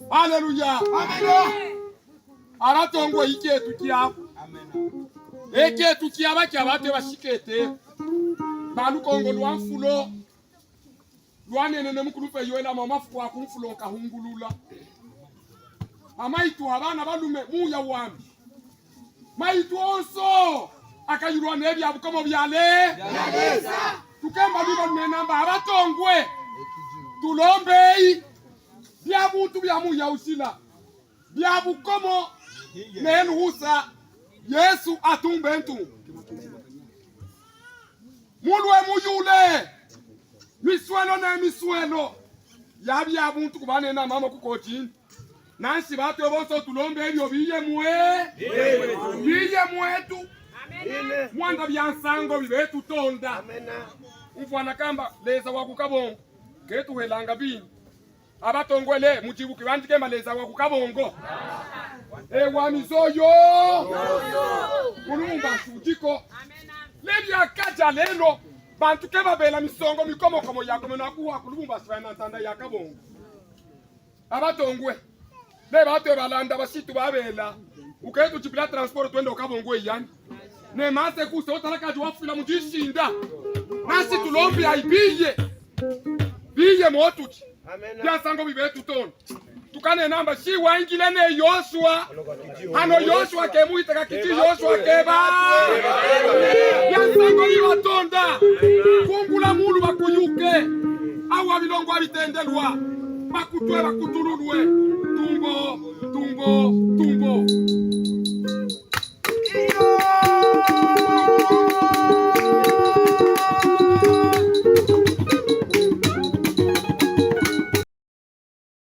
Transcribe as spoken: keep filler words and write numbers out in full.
Haleluya. Amina. Abatongwa, ikyetu kyaba. Amina. Ekyetu kyaba kya batwe bashikete. Ba lukongo lwa mfulo lwanenene mu kulupe Yoela, mwa mafuku aku mfulo nkahungulula. Amaitu abana balume, muya wami. Maitu onso akayulwa ne bya bukomo bya le-, bya Lesa. Tukemba biba lunenamba abatongwe. Tulombeyi bya buntu bya muya usila. Bya bukomo ne luhusa Yesu atumbe ntu. Mulwe muyule miswelo ne miswelo ya bya buntu ku banenamba mo ku kotini. Nansi batwe bonso tulombe ebyo biye mwe-, biye mwetu. Mwanda bya nsango bibe tutonda. Umfwana kamba Lesa wa ku Kabongo. Ketuhwelanga bini. Abatongwe le, mujibuki bandike ma Lesa wa ku Kabongo. Ewa mizoyo. Ku Lubumbashi ujiko. Le byakaja lelo, bantu ke babela misongo mikomokomo ya komena kuwa ku Lubumbashi bana ntanda ya Kabongo. Abatongwe. Ne batwe balanda basitu babela. Uketu jipila transport twende ku Kabongo yani. Ne mase kuse otala kaji wafwila mu jishinda. Nasi tulombi ayi biye. Biye motuji. Amina. Bya nsango bibe tutonda. Tukanenamba si wayingile ne Yoshua. Hano Yoshua ke muhita kakiti Yoshua keba. Bya nsango bibatonda. Kungula mulu bakuyuke. Awa bilongo abitendelwa. Bakutwe bakutululwe. Tumbo, tumbo, tumbo.